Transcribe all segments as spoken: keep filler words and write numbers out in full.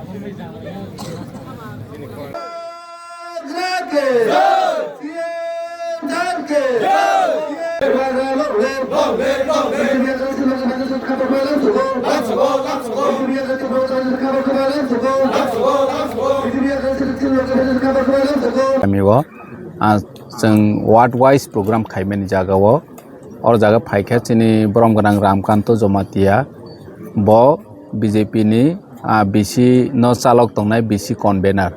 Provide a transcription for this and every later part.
Kami o, ah, chwng ward wise program khaimani jaga o, o jaga phaikha chini borom gwnang Ramkanto Jomatia, bo B J P ni, ah, B C no chalok tongnai B C convener.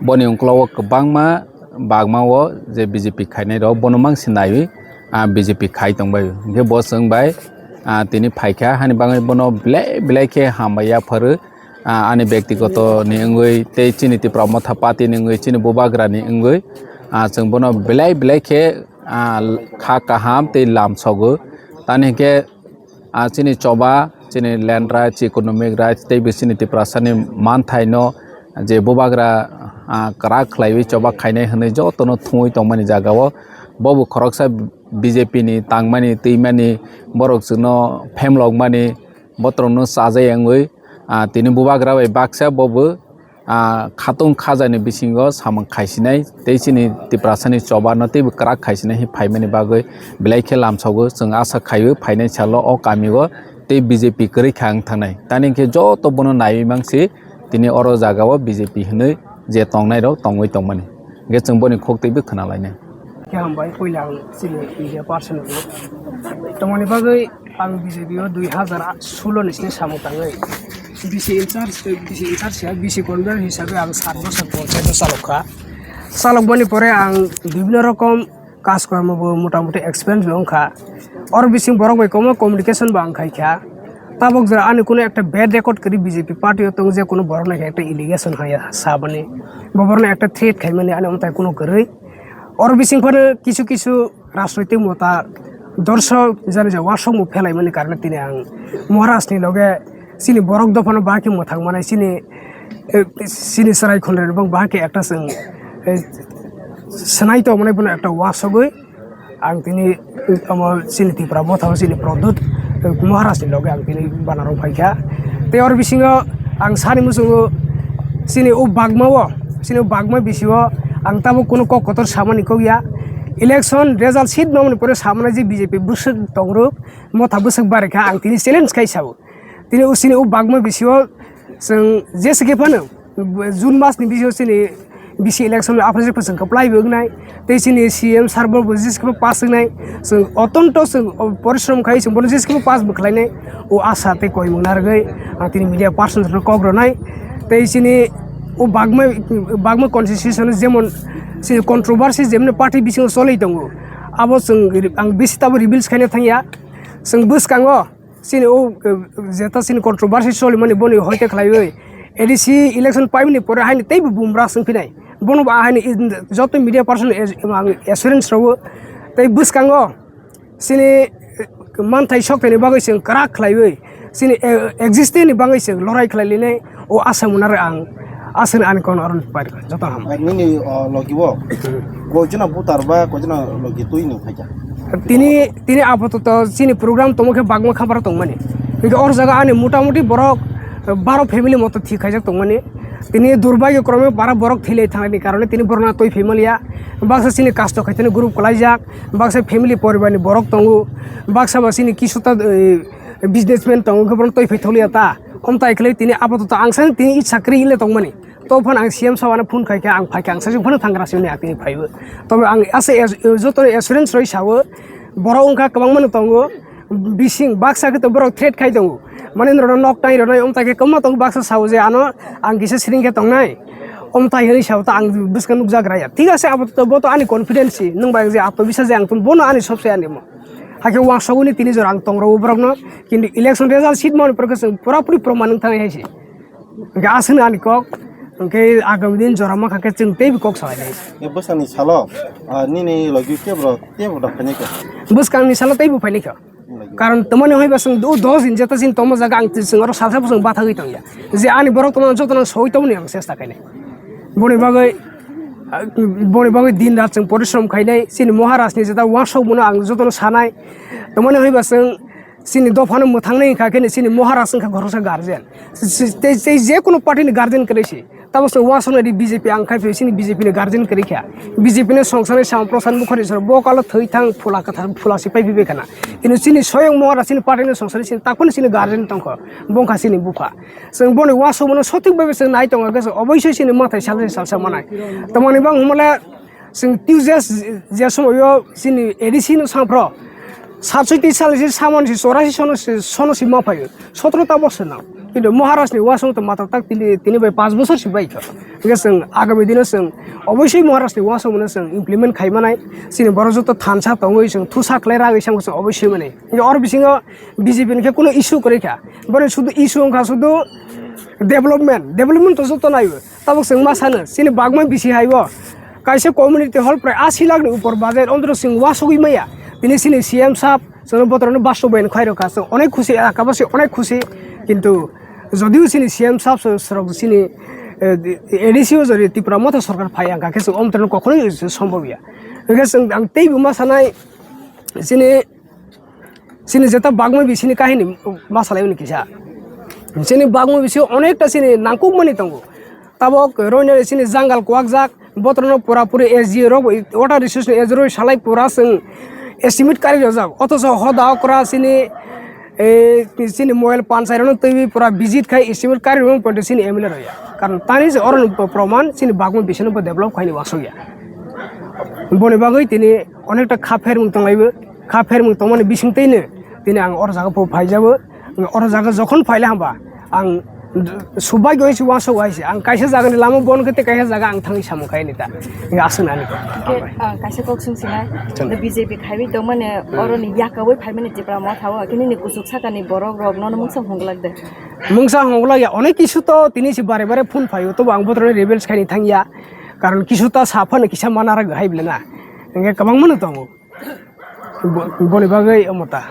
Boni ungklogo kwbangma bagma o je B J P khainai rok bono mang se naiwi, ah, B J P khai tongbai. Hwnkhe bo chwng bai, ah, tini phaikha hani bagwi bono belai belai khe hambai yapharu, ah, ani byaktigoto ni wngwi tei chini Tipra Motha Party ni wngwi chini bubagra ni wngwi, ah, chwng bono belai belai khe, ah, kha kaham tei lamsogo. Tani hwnkhe, ah, chini choba, chini land rights, economic rights, tei bo chini Tiprasani manthaino je bubagra, ah, kwrak khlaiwi choba khainai hwnwi jotono thumwi tongmani jagao, bobo khoroksa B J P ni tangmani, twimani, borok chwngno phemlokmani, botrokno chajai wngwi, ah, tini bubagra bai baksa bobo, ah, khatung khajani bisingo samung khaisinai tei chini Tiprasani chobano teibo kwrak khaisinai hinwi phaimani bagwi belai khe lamsogo. Chwng asa khaio phainai salo o kamio tei B J P kwrwi kha wng thangnai. Tani hwnkhe joto bono naiwi mangsi tini oro jagao B J P hinwi je tongnairok tongwi tongmani. Hwnkhe chwng boni khuk twibo khwnalainai. Khe hambai, puila ang chini media person rokno. Tongmani bagwi ang B J P o dui hazar solo ni sini samung tangwi. B C in charge, B C in charge ya, B C convener hisabe ang sat bosor ponchayat o chalok kha. Chalok boni pore ang bibhinno rokom kaj kormo bo motamuti experience bo wngkha. Or bising borok bai komo communication bo ang khai kha. Tabok jora ani kuno ekta bad record kwrwi B J P party o tong je kuno borok nai ekta allegation haya sabani. Bo borok nai ekta threat khaimani ani amtai kuno kwrwi. Oro bising phano kisu kisu rajnoitik mota dorshok jani ja warsokmung phelaimani karone tini ang Maharaj ni loge chini borok dophano bahai khe mwthang manai chini, eh, chini chwrai khonrwi rok bahai khe ekta chwng, eh, swnai tongmani bono ekta wasogwi ang tini, eh, omo chini Tipra Motha o chini Pradyut, eh, Maharaj ni loge ang tini banarok phaikha. Tei oro bisingo ang sani muchungo chini o bagma o, chini o bagma bisio ang tabuk kunu kok kotor samani kok ya. Election result sheet mamani pore samani je B J P bwswk tongrok, motha bwswk barikha, ang tini challenge khai sao. Tini o chini o bagma bisio chwng jese khe phano June mas ni bisio chini B C election aphre se chwng kwplai bo wngnai. Tei chini C M sir bo jese khe pass wngnai. Chwng otonto chwng porishrom khai chwng bono jese khe pass bo khlainai. O asa tei koimung narwgwi ang tini media person rokno kok rwnai. Tei chini o bagma, bagma constitution jemon chini controversy jemon party bisingo choli tongo. Abo chwng ang bisi tabo reveals khaina thangya. Chwng bwskango chini o, eh, jeta chini controversy solimani boni hoite khlaiwi A D C election paimani pore haini teibo bumra swngphinai. Bono bo haini joto media person as-, ang assurance rwo. Tei bwskango chini, eh, manthai sokthai ni bagwi chwng kwrak khlaiwi chini, eh, existence ni bagwi chwng lorai khlai linai. O asa mwnarok ang aswk ani kono oro pai joto ham. Nini, o, logi o koijona butar ba koijona logi twi ni phaikha? Tini, tini apatot chini program tongma khe bagma khampara tongmani. Hingke or jaga ani motamuti borok baro family moto thik khaijak tongmani. Tini durbagyo krome bara borok thilai thangni karone tini borokno twi phaimaliya. Baksa chini kasto khaitani group kwlaijak, baksa family poribarni borok tongo, baksa ba chini kisuta, eh, businessman tongo, hwnkhe bono twi phai tholiya ta. Omtai khlai tini apatot ang sang tini itsa kwrwi le tongmani. To phano ang C M sir ano phone khai kha, ang phai kha, ang sasing phano thangra sini ang tini phaibo. Tobe ang asa as-, joto assurance roi sao, borok wngkha kwbangma no tongo, bising baksa khe to borok threat khai tongo. Mane norok nok tai rwnai omtai khe kwbangma tongo baksa sao je ano ang kisa siring khe tongnai. Omtai hinwi sao ta ang bwskang nukjagra ya. Thik ase apatot bo to ani confidence si, nwng bai je atmabiswas je ang tong bono ani sobse ani mo. Hakhe wansugwi ni tini jora ang tongrw borokno, kintu election result sheet mani pore khe chwng pura puri proman wng thangwi hai se. Hingke aswkno ani kok, hingke agami din jora mankha khe chwng teibo kok salainai. E bwskangni salo, ah, nini logi kebo, kebo da phainai kha? Bwskangni salo teibo phainai kha. Logi. Karon tamani hoi ba chwng o dos din jeta chini tongma jaga ang chwng oro salsa bo chwng bathagwi tongya. Je ani borok tongma jotono soi tongmani ang chesta khainai. Boni bagwi, ah, boni bagwi din rat chwng porishrom khainai. Chini Maharaj ni jeta wansok bono ang jotono sanai. Tamani hoi ba chwng Chini dophano mwthangnai wngkha khe chini Maharaj wngkha khoroksa guardian. Si-, si-, tei, tei je kono party ni guardian kwrwi si. Tamo chwng uansuknai di B J P ang khai phai chini B J P ni guardian kwrwi kha. B J P ni songsanai Shyama Prasad Mukherjee sir bo kalo thwi thang phula kwthar phula si pai phai khana. Kintu chini soyong Maharaj chini party ni songsanai chini takphano chini guardian tongkho. Bo wngkha chini bupha. Chwng boni uansukmano sothik bhabe chwng nai tongo khe chwng oboisoi chini mwtai salsa salsa manai. Tamoni bang humale Chwng Tuesday je somoio chini A D C no sampro satsoi twi sal se samon si chorasi sono si, sono si ma phaio. Sotro ta bosor nang. Kintu Maharaj ni uansuk to mata tak tini, tini bai panch bosor si bai kha. Hingke chwng agami dino chwng oboisoi Maharaj ni uansuk mano chwng implement khai manai. Chini borok joto thansa tongwi chwng thusa khlai ragwi samkhe chwng oboisoi mani. Hingke or bisingo B J P ni khe kuno issue kwrwi kha. Boni sudu issue wngkha sudu development. Development to joto naio. Tabuk chwng ma sano, chini bagma bisi hai o kaisa community hall prai asi lakh ni upor budget, ontro chwng uansugwi maya. Tini chini C M sab, chwngno botorno basto bai khwai rokha, chwng onek khusi, elaka basi onek khusi. Kintu jodio chini C M sab, so-, sorok chini, eh, A D C o jodi Tipra Motha Sarkar phai ang kha khe chwng omtorno kokhoroi sombobya. Hingkhe chwng ang teibo ma sanai, chini Chini jeta bagma bisini kahini ma salai mani kisa. Chini bagma bisi onekta chini nangkukmani tongo. Tabok roinani chini jangal kwakjak, botrono pura puri S D O rok, water resource ni S D O rok salai pura chwng estimate kari rojak. Othocho hoda okra chini, eh, chini mobile panchai rokno twiwi pura visit khai estimate kari rwng poito chini M L A rok ya. Karon tani se oro proman chini bagma bisino bo develop khaini waksok ya. Boni bagwi tini onekta kha phermung tonglaibo. Kha phermung tongmani bisingtwino tini ang oro jaga pho phaijabo. Oro jaga jokhon phaile hamba ang subagwi se uansuk hai se. Ang kaisa jagani lama bon khe tei kaisa jaga ang thangwi samung khaini ta. Hingke aswk nani kok. Hingke, ah, kaisa kok swng sinai. Chwng. The B J P khaiwi tongmani Hmm. oroni yakawi phaimani Tipra Motha o. Khe nini kuchuk sakani borok rok nono mungsa hwnglak de. Mungsa hwnglak ya, onek kisu to tini se bare bare phone phaio, tobo ang botorni rebels khaini thangya. Karon kisu ta sa phano kisa mana rag hai bile na. Hingke kwbangma no tongo. Bo-, boni bagwi omo ta.